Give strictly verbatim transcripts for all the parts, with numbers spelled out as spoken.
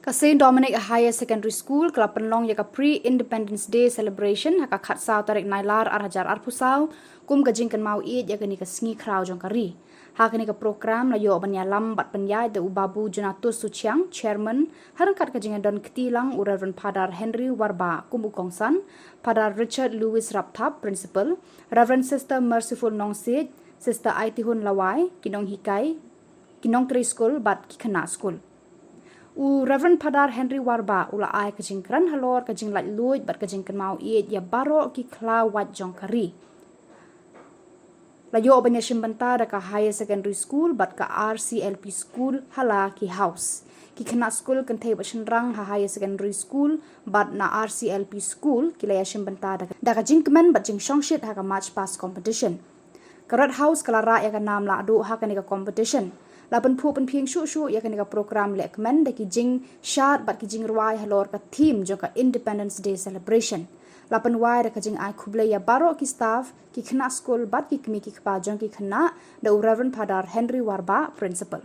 Ka Saint Dominic Higher Secondary School ka la pynlong ïa ka Pre-Independence Day Celebration ha ka khatsaw tarik Nailar ar hajar arphew saw, kum ka jingkynmaw ïeit ïa kane ka sngi khraw jong ka ri. Ha kane ka program la ïoh ban ïalam bad pynïaid da u Babu Jonatus Suchiang, Chairman, ha ryngkat ka jingdon kti lang u Reverend Father Henry Warbah kum u kongsan, Father Richard Louis Rapthap, Principal, Reverend Sister Merciful Nongsiej, Sister Aitihun Lawai, ki nonghikai, ki nongtrei skul bad ki khynnah skul. U Reverend Father Henry Warbah u la ai ka jingkren halor ka jinglaitluid bad ka jingkynmaw ïeit ïa baroh ki khlaw wait jong ka ri. La ïoh ban ïashim bynta da ka Higher Secondary School bad ka R C L P School ha la ki house. Ki khynnah skul kynthei bad shynrang ha Higher Secondary School bad na R C L P School ki la ïashim bynta da ka, da ka jingkmen bad jingshongshit ha ka March Past Competition. Ka Red House ka la rah ïa ka nam lahduh ha kane ka competition. La pynphuh pynphieng shuh shuh ïa kane ka program lehkmen da ki jingshad bad ki jingrwai halor ka theme jong ka Independence Day Celebration. La pynwai da ka jingai khublei ïa baroh ki staff, ki khynnah skul bad ki kmie ki kpa jong ki khynnah da u Reverend Father Henry Warbah, Principal.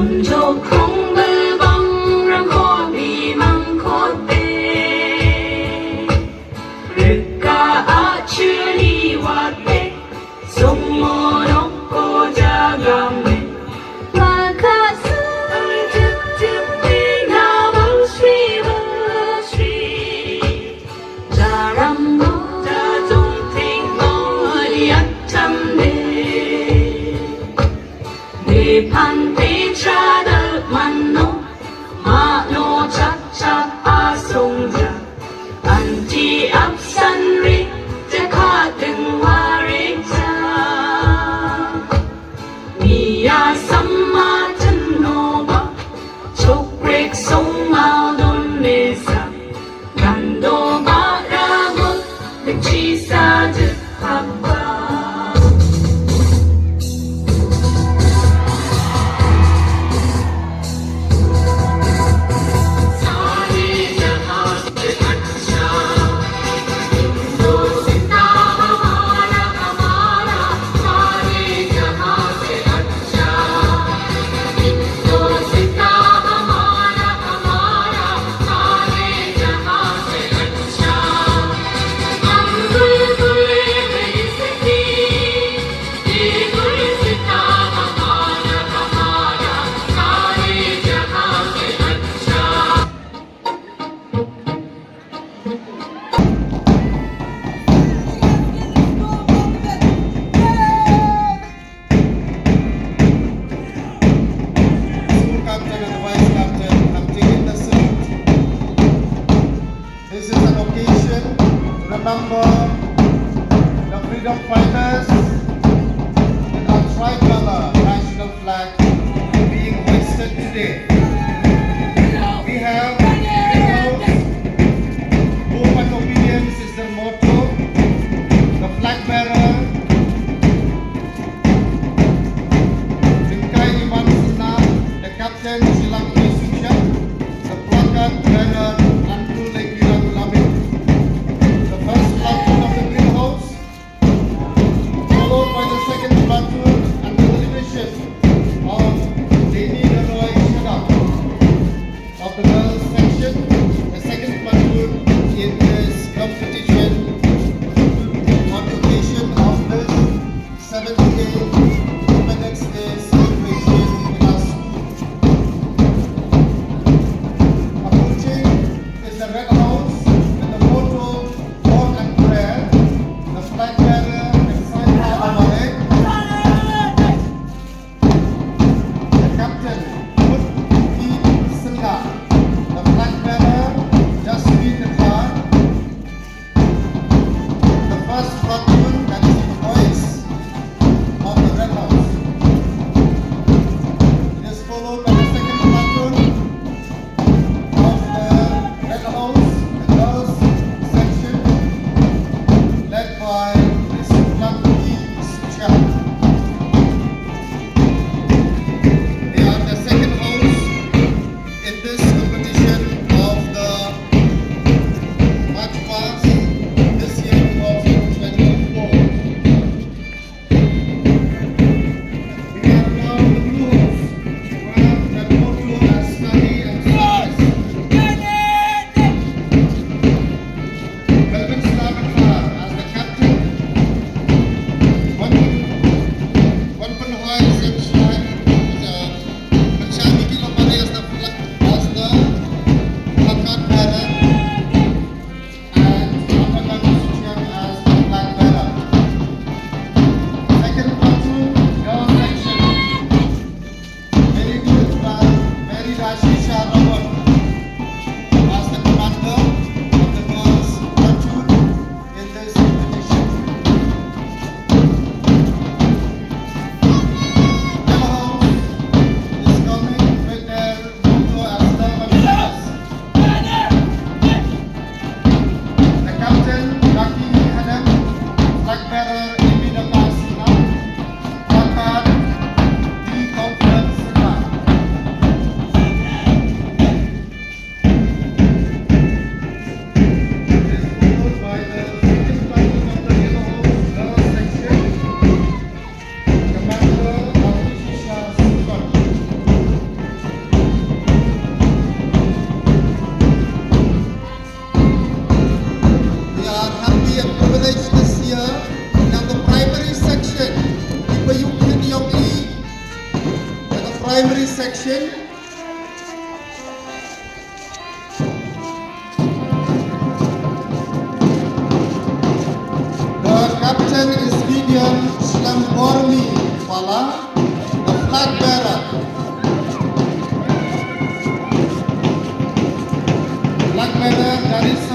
Jok khong bebang rang khot bi mang khot te. Rika a chuni wat te. Song mo nok ko jagam ne. Maka sun tip tip te na bang shri bang shri. Jaram mo jajong ting mo liat tam ne. Nephan pecha dal mano, mano chap chap asong ja. Anti apsan ri, te kha ding wari ja. Mia sama ten no ba, chok rek song mal don ne sa. Kando ba rago, the cheese sa de papa. School captain and the vice captain have taken the salute. This is an occasion to remember the freedom fighters with our tricolor national flag being hoisted today. We have Green House, Go Path Obedience is their motto, the flag bearer, Ringkai Iman Sina, the captain, Shilang Isucha, the placard bearer, Andrew Lekilang Lamit. The first platoon of the Green House, followed by the second platoon under the leadership of Deni Leroy Shadap. Primary section. The captain is Gideon Shlem Bormi Pala, the flag bearer. Flag bearer, Darius